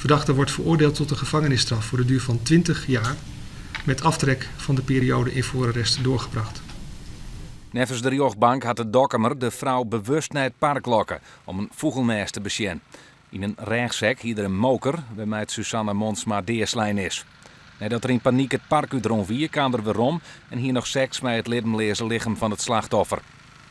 Verdachte wordt veroordeeld tot een gevangenisstraf voor de duur van 20 jaar met aftrek van de periode in voorarrest doorgebracht. Neffens de rjochtbank hat de Dokkumer de frou bewust nei it park lokke om in fûgelnêst te besjen. Yn in rêchsek hie er in moker wêrmei't Suzanne Monsma deaslein is. Neidat er yn panyk it park útrûn wie, kaam er werom en hie noch seks mei it libbenleaze lichem fan it slachtoffer.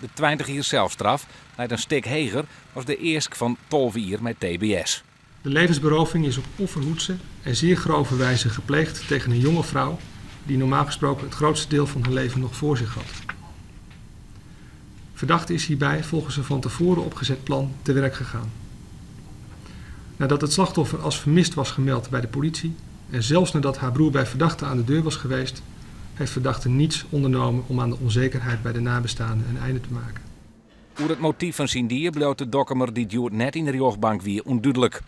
De 20 jier selstraf leit in stik heger as de eask fan 12 jier mei tbs. De levensberoving is op onverhoedse en zeer grove wijze gepleegd tegen een jonge vrouw die normaal gesproken het grootste deel van haar leven nog voor zich had. Verdachte is hierbij volgens een van tevoren opgezet plan te werk gegaan. Nadat het slachtoffer als vermist was gemeld bij de politie en zelfs nadat haar broer bij verdachte aan de deur was geweest, heeft verdachte niets ondernomen om aan de onzekerheid bij de nabestaanden een einde te maken. Oer it motyf fan syn die bliuwt de Dokkumer dy't hjoed net yn de rjochtbank wie ûndúdlik.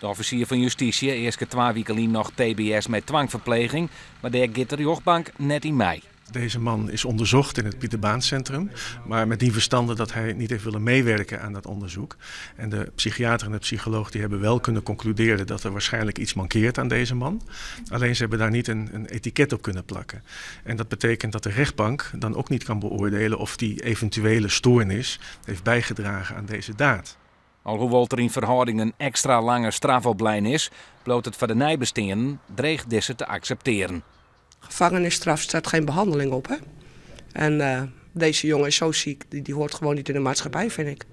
De offisier fan justysje easke 2 wiken lyn noch tbs mei twangferpleging, mar dêr giet de rjochtbank net yn mei. Deze man is onderzocht in het Pieter Baan Centrum, maar met die verstande dat hij niet heeft willen meewerken aan dat onderzoek. En de psychiater en de psycholoog die hebben wel kunnen concluderen dat er waarschijnlijk iets mankeert aan deze man. Alleen ze hebben daar niet een etiket op kunnen plakken. En dat betekent dat de rechtbank dan ook niet kan beoordelen of die eventuele stoornis heeft bijgedragen aan deze daad. Alhoewol't der yn ferhâlding in ekstra lange straf oplein is, bliuwt it foar de neibesteanden dreech dizze te akseptearjen. Gevangenisstraf staat geen behandeling op, hè? En deze jongen is zo ziek, die hoort gewoon niet in de maatschappij, vind ik.